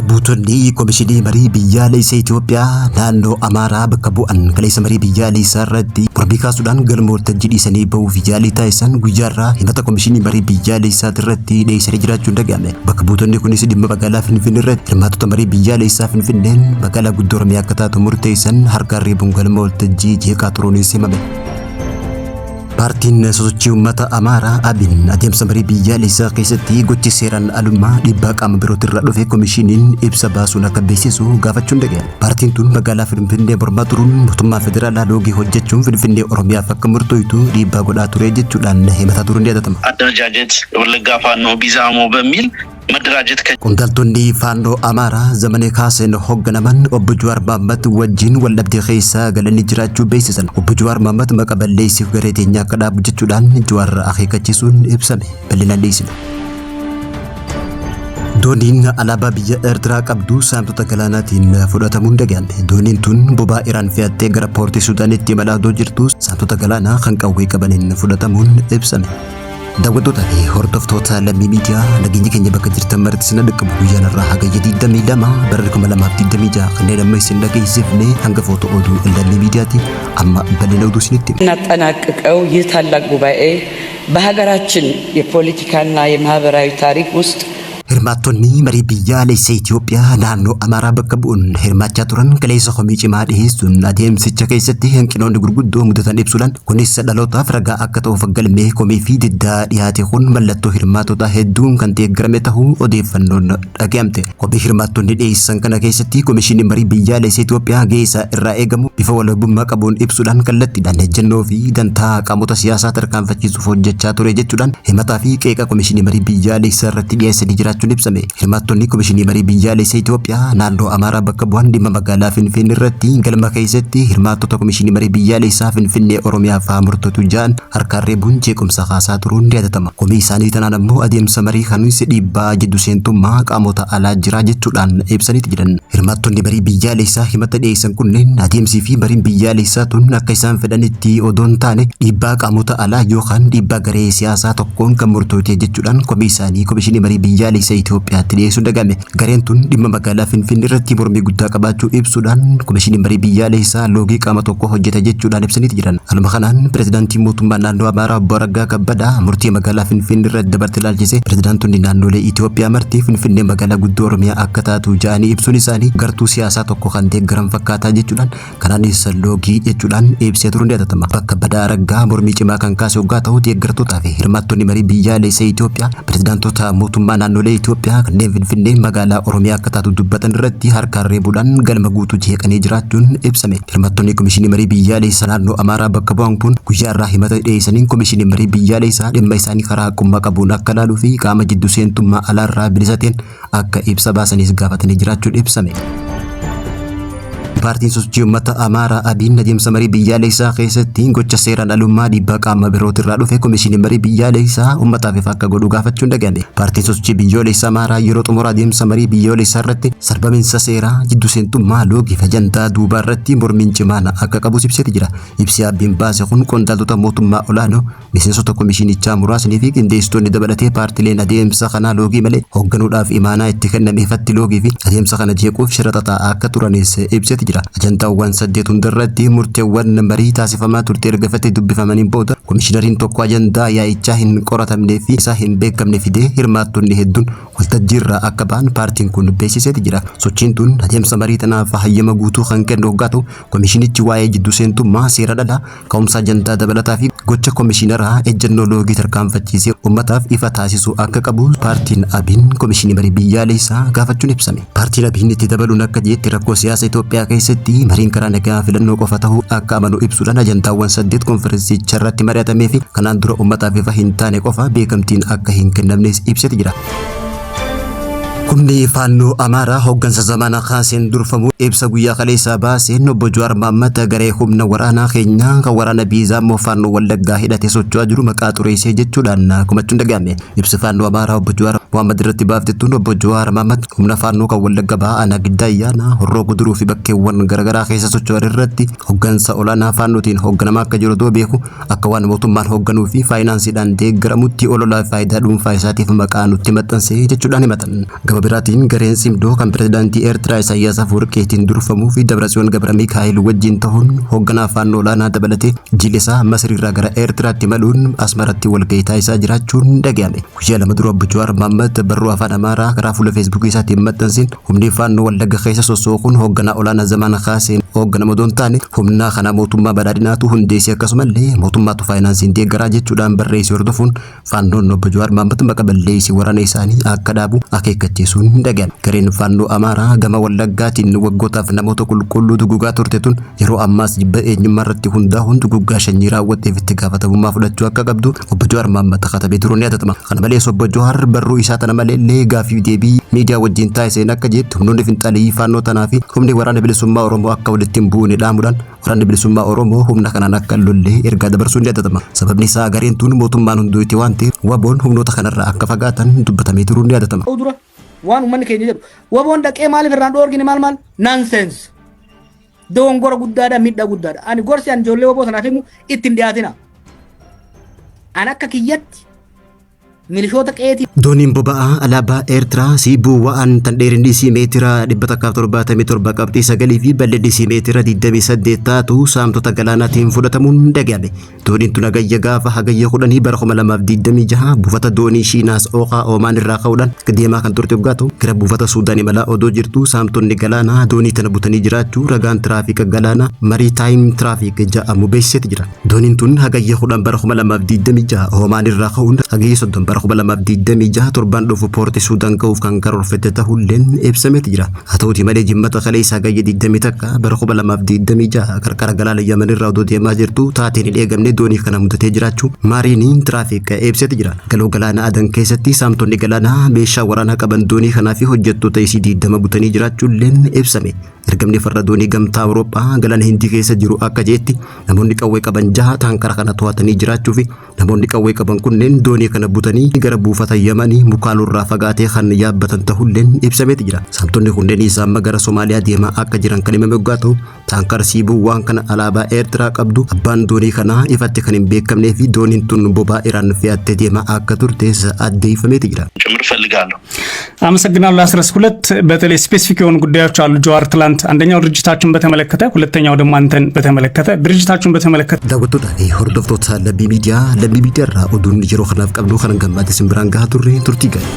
Buutonni Komishinii Marii Biyyaalessa Itoophiyaa naannoo Amaaraa bakka bu'an kaleessa marii biyyaalessaa irratti mormii kaasuudhaan galma waltajjii dhiisanii bahuuf yaalii taasisan guyyaarraa himata Komishinii Marii Biyyaalessaa irratti dhiyeessanii jiraachuun dhaga'ame. Bakka buutonni kunis dhimma magaalaa Finfinnee irratti hirmaattota marii biyyaalessaa Finfinneen magaalaa guddoo Oromiyaa akka taatu murteessan harkaan reebuun galma waltajjii jeeqaa turuunis himame. Paartiin sosochii uummata Amaaraa Abin adeemsa marii biyyaalessaa keessatti gochi seeraan alummaa dhiibbaa qaama birootirraa dhufe komishiniin ibsa baasuun akka beeksisu gaafachuun dhaga'ame. Paartiin tun magaalaa Finfinnee mormaa turuun mootummaa federaalaa loogii hojjechuun Finfinnee Oromiyaaf akka murtooytu dhiibbaa godhaa ture jechuudhaan himataa turuun ni yaadatama. አደረጃጀት የወለጋ ፋኖ ቢዛሞ በሚል መደራጀት Qondaaltonni Faannoo Amaaraa Zamanee Kaaseen hoogganaman obbo Jawaar Mahaammad wajjin waldhabdee keessa galanii jiraachuu beeksisan. Obbo Jawaar Mahaammad maqa balleessiif garee teenyaa akka dhaabu jechuudhaan Jawaar akeekkachiisuun ibsame. Bal'inaan dhiyeessina. Dooniin alaabaa biyya Eertiraa qabdu saamtota galaanaatiin fudhatamuun dhaga'ame. Dooniin tun boba'aa Iraan fe'attee gara poortii Suudaanitti imalaa otoo jirtu saamtota galaanaa kan qawwee qabaniin fudhatamuun ibsame. Daawwattoota fi hordoftoota Lammii Miidiyaa, nageenyi keenya bakka jirtan maratti isin dhaqqabu. Guyyaan irraa Hagayya 22 bara 2026 kanneen amma isin dhageessifne hangafoota oduu Lammii Miidiyaati. Amma bal'ina oduu isinitti hima. እናጠናቅቀው ይህ ታላቅ ጉባኤ በሀገራችን የፖለቲካና የማህበራዊ ታሪክ ውስጥ Hirmaattonni marii biyyaalessa Itoophiyaa naannoo Amaaraa bakka bu'uun hirmaachaa turan kaleessa komii cimaa dhiyeessuun adeemsicha keessatti hanqinoonni gurguddoo mudatan ibsuudhaan, kunis dhalootaaf ragaa akka ta'uuf galmee komii fi diddaa dhiyaate kun mallattoo hirmaattota hedduun kan deeggarame ta'uu odeeffannoon dhaga'amte. Komii hirmaattonni dhiyeessan kana keessatti komishinii marii biyyaalessa Itoophiyaa gahee isaa irraa eegamu bifa walabummaa qabuun ibsuudhaan kallattiidhaan ejjennoo fi dantaa qaamota siyaasaa tarkaanfachiisuuf hojjechaa ture jechuudhaan himataa fi qeeqa komishinii marii biyyaalessaa irratti dhiyeessanii jiraachuun ibsame. Hirmaattonni komishinii marii biyyaalessa Itoophiyaa naannoo Amaaraa bakka bu'an dhimma magaalaa Finfinnee irratti galma keessatti hirmaattota komishinii marii biyyaalessaa Finfinnee Oromiyaaf haa murtootu ja'an harkaan reebuun jeequmsa kaasaa turuun ni yaadatama. Komii isaanii tanaan ammoo adeemsa marii kanis dhiibbaa jiddu seentummaa qaamota alaa jira jechuudhaan ibsaniiti jiran. Hirmaattonni marii biyyaalessaa himata dhiyeessan kunneen adeemsii fi mariin biyyaalessaa tun akka isaan fedhanitti odoo hin taane dhiibbaa qaamota alaa yookaan dhiibbaa garee siyaasaa tokkoon kan murtoote jechuudhaan komii isaanii komishinii marii biyyaalessaa Itoophiyaatti dhiyeessuun dhaga'ame. Gareen tun dhimma magaalaa Finfinnee irratti mormii guddaa qabaachuu ibsuudhaan komishinii marii biyyaalessaa loogii qaama tokko hojjeta jechuudhaan ibsaniiti jiran. Haaluma kanaan pirezidaantiin mootummaa naannoo Amaaraa obbo Araggaa Kabbadaa murtii magaalaa Finfinnee irratti dabarte ilaalchise pirezidaantonni naannolee Itoophiyaa marti Finfinnee magaalaa guddoo Oromiyaa akka taatu ja'anii ibsuun isaanii gartuu siyaasaa tokko kan deeggaran fakkaataa jechuudhaan, kanaanis loogii jechuudhaan ibsee turuun yaadatama. Bakka Badaa Araggaa mormii cimaa kan kaase hoggaa ta'u, deeggartootaa fi hirmaattonni marii biyyaalessaa Itoophiyaa pirezidaantota mootummaa naannolee Itoophiyaa kanneen Finfinnee magaalaa Oromiyaa akka taatu dubbatan irratti harkaan reebuudhaan galma guutuu jeeqanii jiraachuun ibsame. Hirmaattonni komishinii marii biyyaalessaa naannoo Amaaraa bakka bu'an kun guyyaa irraa himata dhiyeessaniin komishinii marii biyyaalessaa dhimma isaanii karaa haqummaa qabuun akka ilaaluu fi qaama jiddu seentummaa alaarraa bilisa ta'een akka ibsa baasanis gaafatanii jiraachuun ibsame. Paartiin sochii uummata Amaaraa Abiin adeemsa marii biyyaalessaa keessatti gocha seeraan alummaa dhiibbaa qaama birootirraa dhufe komishinii marii biyyaalessaa uummataaf ifa akka godhu gaafachuun dhaga'ame. Paartiin sochii biyyoolessaa Amaaraa yeroo xumura adeemsa marii biyyoolessaa irratti sarbaminsa seeraa, jiddu seentummaa, loogii fi ajandaa duubaa irratti mormiin cimaan akka qabus ibseeti jira. Ibsi Abiin baase kun qondaaltota mootummaa olaanoo, miseensota komishinichaa muraasnii fi qindeessitoonni dabalatee paartileen adeemsa kanaa loogii malee hoogganuudhaaf imaanaa itti kenname ifatti loogii fi adeemsa kana jeequuf shira xaxaa akka turanis ibseeti jira. Ajandaawwan 8 hundarratti murteewwan marii taasifamaa turte erga ifatti dubbifamaniin booda komishinariin tokko ajandaa yaa'ichaa hin qoratamnee fi isaa hin beekamne fidee hirmaattonni hedduun waltajjiirraa akka ba'an paartiin kun beeksiseeti jira. Sochiin tun adeemsa marii tanaaf hayyama guutuu kan kennu hoggaa ta'u, komishinichi waa'ee jiddu seentummaa seera dhalaa, ka'umsa ajandaa dabalataa fi gocha komishinaraa ejjennoo loogii tarkaanfachiisee uummataaf ifa taasisuu akka qabu paartiin Abiin komishinii marii biyyaalessaa gaafachuun ibsame. Paartiin Abiin itti dabaluun akka jedhetti, rakkoo siyaasa Itoophiyaa keessatti mariin karaa nagaa filannoo qofa ta'uu akka amanu ibsuudhaan ajandaawwan 8 konferensicha irratti mari'atamee fi kanaan dura uummataaf ifa hin taane qofa beekamtiin akka hin kennamnes ibseeti jira. Humni Faannoo Amaaraa hooggansa Zamana Kaaseen durfamu ibsa guyyaa kaleessaa baaseen obbo Jawaar Mahaammad garee humna waraanaa keenyaa kan waraana Biizaamoo Faannoo Wallaggaa hidhatee socho'aa jiru maqaa xureessee jechuudhaan komachuun dhaga'ame. Ibsi Faannoo Amaaraa obbo Jawaar Mahaammad irratti baaftettuun obbo Jawaar Mahaammad humna Faannoo kan Wallagga Bahaa aanaa Giddaa Ayyaanaa, Horroo Guduruu fi bakkeewwan garaagaraa keessa socho'an irratti hooggansa olaanaa Faannootiin hoogganamaa akka jiru otoo beeku akka waan mootummaan hoogganuu fi faayinaansiidhaan deeggaramutti ololaa faayidaa dhuunfaa isaatiif maqaa nutti maxxansee jechuudhaan himatan. Gama biraatiin gareen Tsimdoo kan pirezidaantii Eertiraa Isaayyaas Afwerqiitiin durfamuu fi Dabratsiyoon Gabra Mikaa'el wajjin ta'uun hoogganaa faannoo olaanaa dabalatee jilli isaa Masriirraa gara Eertiraatti imaluun Asmaratti walgahii taasisaa jiraachuun dhaga'ame. Guyyaa 2 dura Obbo Jawaar Mohaammed barruu afaan Amaaraa karaa fuula Feesbuukii isaatiin maxxanseen humni faannoo Wallagga keessa sossoo'u kun hoogganaa olaanaa Zamaan Kaaseen hoogganamu odoo hin taane humna kana mootummaa badhaadhinaatu hundeesse, akkasumallee mootummaatu faayinaansiin deeggaraa jechuudhaan barreesse hordofuun faannoon Obbo Jawaar Mohaammed maqa balleessi waraana isaanii akka dhaabu akeekkachiisuun dhaga'ame. Gareen faannoo Amaaraa gama Wallaggaatiin waggootaaf namoota qulqulluu dugugaa turte tun yeroo ammaas jibba eenyummaa irratti hundaa'uun duguggaa sanyii raawwatteef itti gaafatamummaa fudhachuu akka qabdu Obbo Jawaar Mohaammed katabee turuun ni yaadatama. Kana malees Obbo Jawaar barruu isaa tana maleellee gaaffii deebii miidiyaa wajjin taasiseen akka jeetti humnoonni finxaalii faannoo tanaa fi humni waraana bilisummaa Oromoo akka walitti hin buune dhaamuudhaan waraanni bilisummaa Oromoo humna kanaan akka hin lolle ergaa dabarsuun ni yaadatama. Sababni isaa gareen tun mootummaan hunduuti waan ta'eef WBOn humnoota kanarraa akka fagaatan dubbatamee turuun ni yaadatama. Dura waan uummanni keenya jedhu WBOn dhaqee maaliif irraan dhoorgine maal maal nonsense, dogongora guddaadha, miidhaa guddaadha. Ani gorsi ani ijoollee WBO sanaaf himu, itti hin dhiyaatina. An akka kiyyatti milishoota qeetii Dooniin boba'aa alaabaa Eertiraa Siibuu wa'an tan dheerinni isii meetira 177.9 fi bal'inni isii meetira 28 taatu saamtota galaanaatiin fudhatamuun dhaga'ame. Dooniin tun hagayya gaafa Hagayya 10 bara 2026 buufata doonii Shiinaas Ooqaa Oomaan irraa ka'uudhaan deemaa kan turte yoggaa ta'u, gara buufata Suudaan imalaa odoo jirtu saamtonni galaanaa doonii tana butanii jiraachuu ragaan tiraafika galaanaa Maritime Traffic jedhamu beeksiseeti jira. Dooniin tun Hagayya 10 bara 2026 Oomaan irraa ka'uun Hagayya 30 bara 2026, torban dhufu, poortii Suudaan ga'uuf kan karoorfatte ta'ulleen ibsameeti jira. Haa ta'uti malee Jimmata kaleessa Hagayya 21 bara 2026 qarqara galaana Yaman irraa odoo deemaa jirtu taateen hin eegamne doonii kana mudatee jiraachuu Marine Traffic ibseeti jira. Galoo galaana Adan keessatti saamtonni galaanaa meeshaa waraanaa qaban doonii kanaa fi hojjettoota isii 20 butanii jiraachuulleen ibsame. Ergamni farra doonii gamtaa Awurooppaa galaana Hindii keessa jiru akka jeetti namoonni qawwee qaban jaha taankara kana to'atanii jiraachuu fi namoonni qawwee qaban kunneen doonii kana butanii gara buufata Yamanii Mukaalurraa fagaatee kan yaabbatan ta'ulleen ibsameeti jira. Saamtonni kunneen isaa amma gara Somaaliyaa deemaa akka jiran kan himame yoggaa ta'u, taankar Siibuu waan kana alaabaa Eertiraa qabdu abbaan doonii kanaa ifatti kan hin beekamnee fi dooniin tun boba'aa Iraan fe'attee deemaa akka turtes addeeffameeti jira. ጭምር እፈልጋለሁ። አመሰግናለሁ አስረስ። ሁለት በተለይ specific የሆኑ ጉዳዮች አሉ ጀዋር ትላንት፣ አንደኛው ድርጅታችሁን በተመለከተ፣ ሁለተኛው ደግሞ አንተን በተመለከተ። ድርጅታችሁን በተመለከተ Daawwattootaa fi hordoftoota Lammii Miidiyaa, Lammii Miidiyaa irraa oduun yeroo kanaaf qabnu kan gammaatti isin biraan gahaa turre. Turtii gaarii.